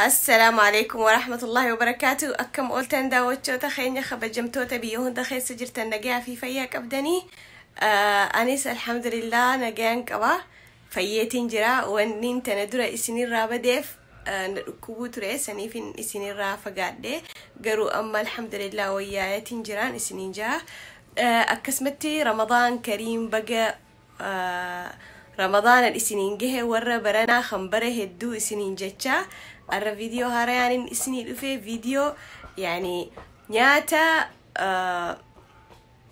Assalaamu alaikum warahmatullahi wabarakaatu. Akkam ooltan daawwachoota keenya kabajamtoota biyya hunda keessa jirtan nagayaa fi fayyaa qabdanii. Anis alhamdulillah nagayaan qaba. Fayyeetiin jira. Wanni tana dura isinirraa badeef na dhukkubuu ture saniifin isinirraa fagaadhe. Garuu amma alhamdulillah wayyaayatiin jiraan isiniin jira. Akkasumatti Ramadaan Kariim baga Ramadaanan isiniin gahe warra baranaa kan bara hedduu isiniin jecha arra viidiyoo haarayaanin isinii dhufe viidiyoo yani nyaata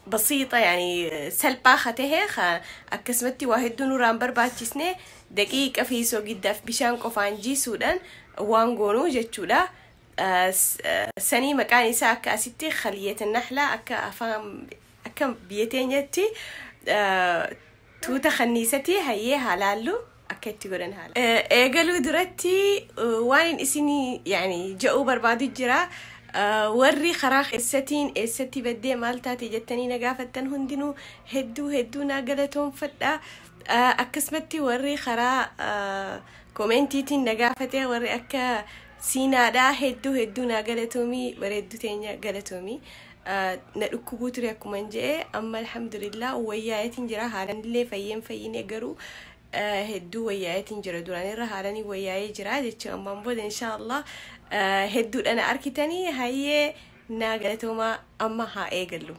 basiixa yani salphaa ka tahe akkasumatti waa hedduu nurraan barbaachisne daqiiqa fi soogiddaaf bishaan qofaan jiisuudhaan waan goonuu jechuudha. Sanii maqaan isaa akka asitti khaliyyata nahlaa akka afaan akka biyya teenyatti tuuta kanniisati hayyee halaallu akka itti godhan haala. Eegaluu duratti waan isinii yani ja'uu barbaadu jira. Warri karaa keessatiin eessatti baddee maal taate jettanii na gaafattan hundinuu hedduu hedduu naa galatoonfadha. Akkasumatti warri karaa koomentiitiin na gaafate warri akka siinaadhaa hedduu hedduu naa galatoomii bareedduu teenya galatoomii. Na dhukkubuu ture akkuma je'e amma alhamdulillah wayyaayetiin jira haalanillee fayyeen fayyine garuu hedduu wayyaayetiin jira duraan irra haalanii wayyaayee jira jechuun ammaan booda inshaallah hedduudha na arkitanii hayyee naa galatoomaa amma haa eegallu.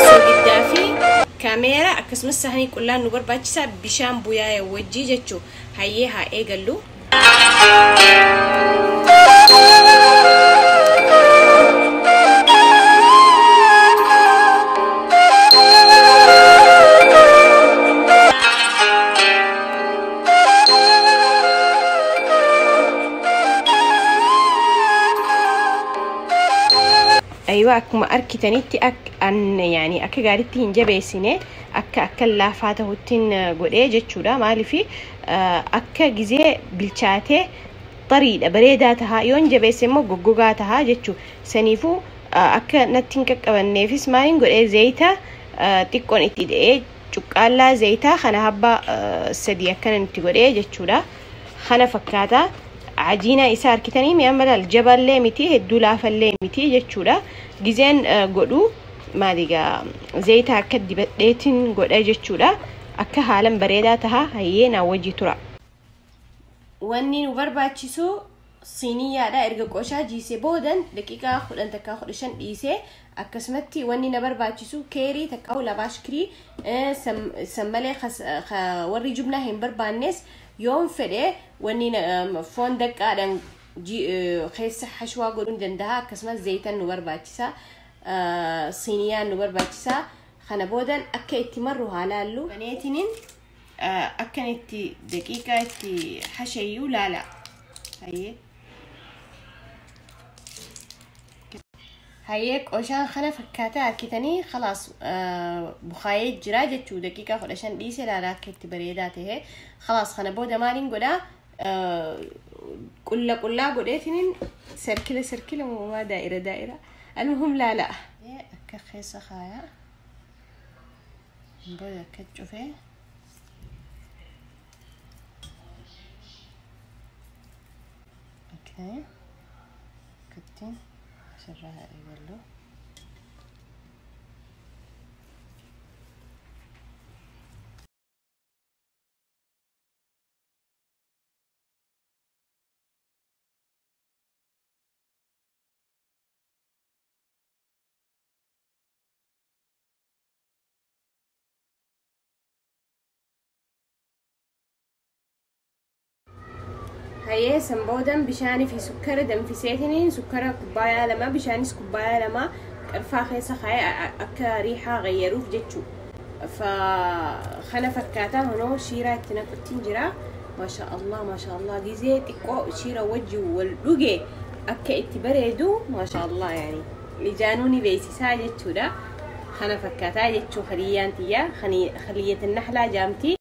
Soogiddaa fi kaameera akkasumas saanii qullaan nu barbaachisa bishaan bu'aa wajjii jechuu hayyee haa eegallu. Aywa akkuma arkitanitti yani akka gaariitti hin jabeessine akka akka laafaa ta'uttiin godhee jechuudha. Maaliif akka gizee bilchaatee xariidha bareedaa tahaa yoon jabeesse immoo goggogaa tahaa jechuu saniifuu akka natti hin qaqqabanneefis maaliin godhee zayita xiqqoon itti hidhee cuqqaallaa zayitaa kana habba sadii akkana itti godhee jechuudha. Kana fakkaata. Ajiina isaa arkitanii mi'a malaal jaballee miti hedduu laafallee miti jechuudha. Gizeen godhu maaligaa zayita akka dibadheetiin godha jechuudha. Akka haalan bareedaa taha hayyee naa wajji tura. Wanni nu barbaachisu siiniyaadha. Erga qoshaa jiisee boodan daqiiqaa 10 takkaa 15 dhiisee akkasumatti wanni na barbaachisu keerii takkaa labaashkirii sammalee warri jumlaa hin barbaannes yoon fedhe wanni foon daqqaadhaan keessa hashwaa godhuu danda'a. Akkasumas zayitan nu barbaachisa, siiniyaan nu barbaachisa. Kana boodan akka itti marru haa laallu. Baneetiniin akkan itti daqiiqaa itti hashayyuu laala. Hayyee. Hayyee qoshaan kana fakkaata arkitanii khalaas bukaayee jira jechuu daqiiqaa 15 dhiise laala akka itti bareedaa ta'e. Khalaas kana booda maaliin godhaa qulla qullaa godheetiniin sarkila sarkila uumamaa daa'ira daa'ira almuhum laala. Akka keessa kaayaa booda akka cufee okay kattiin asirraa eegallu. Hayyee san boodan bishaanii fi sukkara danfiseetiniin sukkara kubbayaa 2 bishaanis kubbayaa 2 qarfaa keessa kaayee akka riihaa gayyaruuf jechuu. Kana fakkaataa honoo shiiraa itti naquttiin jira. Maasha Allah maasha Allah gizee xiqqoo shiira wajji wal dhuge akka itti bareedu maasha Allah yani ijaanuu ni beeksisaa jechuudha. Kana fakkaataa jechuu khaliyyaan tiyyaa khaliyyata nahlaa jaamti.